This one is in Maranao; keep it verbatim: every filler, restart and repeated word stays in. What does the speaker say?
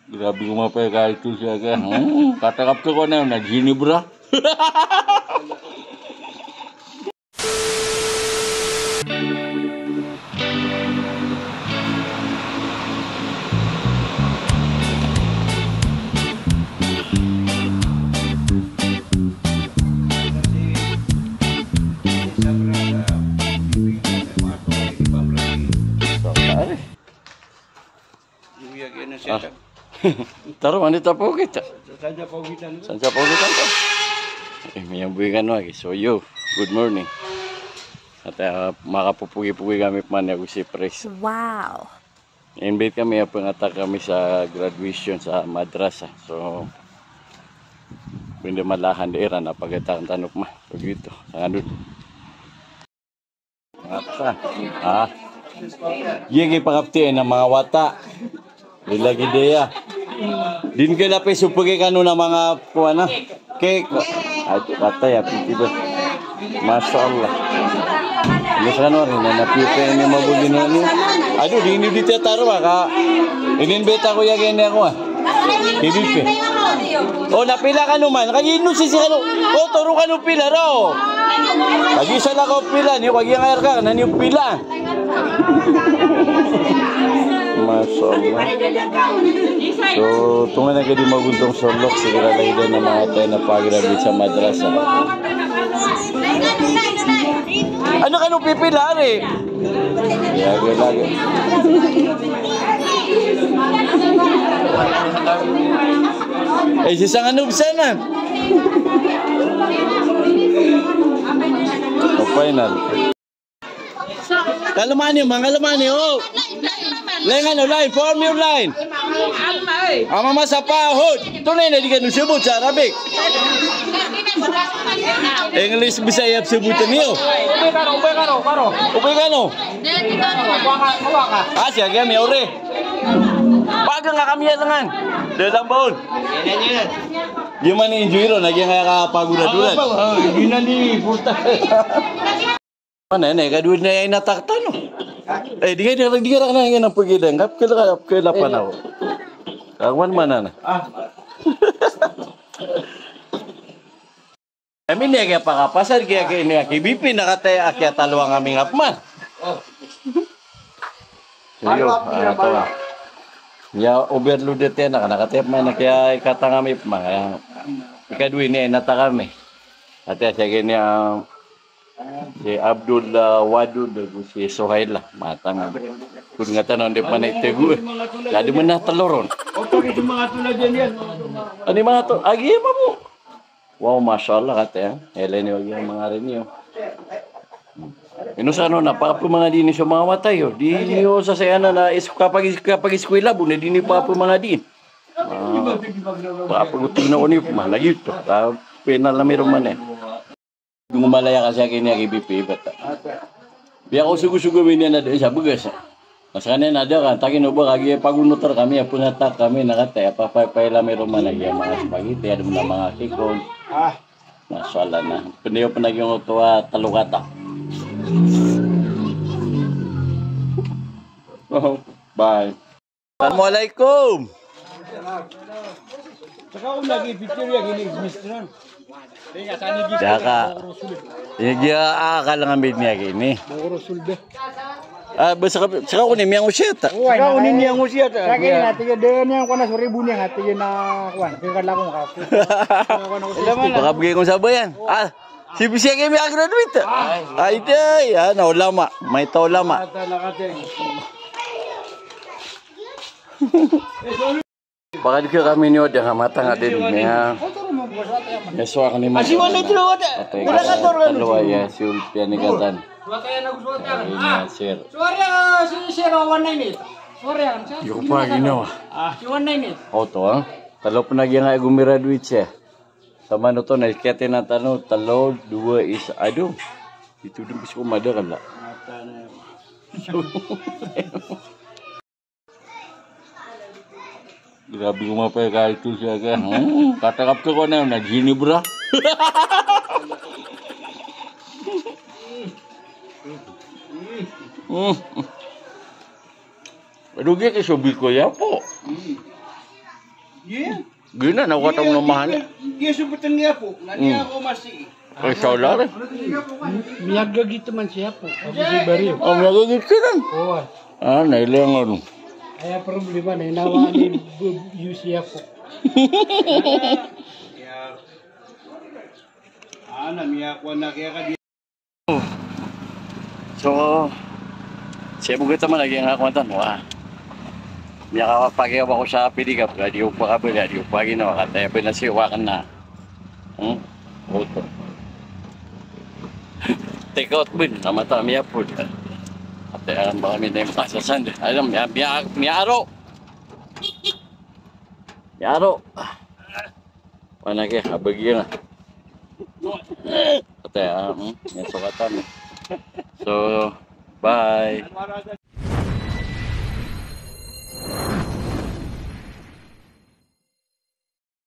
Grabe ko mapay ka ito siya ka. Hmm, katakap ko na, na Ginebra. Sorry. Iya, kaya na siya. Ah. Taro, mani tapo kita. Sansa po kita, no? Sansa po kita, no? Eh, miyambuy ka no, agi. So, yo, good morning. At, ah, makapupugi-pugi kami pman ago si Pres. Wow. Invite kami, a pngatak kami sa graduation sa madrasa. So, pwede malahan da iran a pagatakan tano pman. Pag ito, sa nganod. Wata. Ah. Giya ki pakapti na manga wata. Ilagi daya. Din kila pe supagi kano na manga kuana. Cake. Ay, wata ya, piti ba. Masha Allah. Ini sa kano rin na napiyo pe ini mabuli na ni. Aduh, di ini di tiyataro ka. Ini beta ko ya kene ako, ah. K B P. O, na pila kano man. Kagiya ino sisi kano. O, toro kano pila raw. Kagiya isa la ko pila. Niyo kagiya ngayar ka. Na niyo pila. Masha Allah. So, tonganay ka di magontong so lok. Sige, lalay din na manga tayo na pag-graduate sa madrasa. Ano kano pipila, ari? Lagi, lagi. Eh, si Sanganub sana. O, final. Kalmani, mangalmani, o. Lengan o, line, form your line. Ama masa pa, hold. Tunay na di ka nusubot sa Arabic. English, Bisaya, subutan niyo. Ubay ka no, ubay ka no, ubay ka no. Ah, siya, kaya may ore. Paga nga kami yan, lengan. Dalam baon. Gimana enjoy ron? Lagi nga ka pagura-dura. Gina ni puta. Mana ini? Kadua na inatak tano. Eh, di ka, di ka, di ka na pagidang. Kap kila, kap kila panaw. Kawan mana na? Amin ya, kaya pakapasad, kaya, kaya ini, kaya B P na kataya, kaya talo ang aming apman. So, yo, ah, to. Ya, overload ito na, na kataya man, kaya ikatang kami, mga, ikadwa ini, inata kami. Ate, siya gini, ah, si Abdul, ah, Wadud, si Suhaila, matang. Kun nga tano, di pa na itego, eh. Lalo mo na taloron. Ano yung mga to? Agi, mamo. Wow, masha Allah, kate, ha? Elen iyo, agi ang mga rin iyo. Ino sa ano, na, pakapamangadi niyo sa mga wata iyo. Di niyo sa saya na, na, is-, kapag, kapag eskwela, bo, na di niyo pakapamangadi. Ah, papagutin ako ni, man, lagi ito. Ah, penal na meron man, eh. Dun ko malaya kasi akin niya kay B P, bata. Biya ko sugu-sugu, miniyan na doon sa bugas. Mas kanya na doon ka, takin o ba, kagi pagunotar kami, apo na tak kami, nakataya, papay-pay lami roman, lagi ang mga spaghetti, adong na mga kikon. Ah. Masha Allah na. Pwede yung panaging oto, ah, talukata. Oh, bye. Assalamualaikum. Saka ko lagi picture ya gini, mister. Saka, iya, ah, kalangan bid niya gini. Ah, basta ka, saka ko ni miyang usiyat. Saka ko ni miyang usiyat. Saka na, tiga daan yang ko na suribu niya, tiga na, kuwan, tiga ka lakong kaku. Pakabigay ko sa bayan. Ah, si Bisi kami a-graduate. Ay, day, ah, na ulama. May ta ulama. Pakadika kami niyo, di ka matanga din. Niya. Niya, so ako ni Ma'am. Ate, talo, ya, si Ulpian ni Katan. Ay, niya, sir. Suwari, ah, si, sir, one nine eight. Suwari, ah, sir. Yo pa ginawa. Ah, si one nine eight. Oto, ah. Talo pa na giyang ay gumiraduate siya. Sa mano to, na iskete na tano, talo, dua, isa, ado. Ito din, bis ko madakal, ah. Grabe ko mapay ka ito siya ka. Hmm, katakap ka ko na, na Ginebra. Hmm. Aduh, giya ki sobi ko ya po. Giyanan a kataw na mahan. Giya so btng iyan ko, na di ako masi. Ay, sawla rin. Miyagagit man si Apo. Apo si Baryo. O, miyagagit ka nan. Owa. A, na ilangan. Aya problema na inawaan i Bub Yusi Apo. Ana, miyakowa na kiya ka di. So, sii bo gita man a giyangkoto a kowan tano a miyakapakay ako sa pedicab, ka di ko pakabali, di ko paginawa, kataya pn a siwa akn na. Hmm? Oto. Take out pn, na mata miyapod. Kataya pn ba kami na iyan makasasand. Ay, miya, miya, miyaaro. Miyaaro. Mana ki, abagi na. Ate, ah, hmm, yan so katan. So, bye.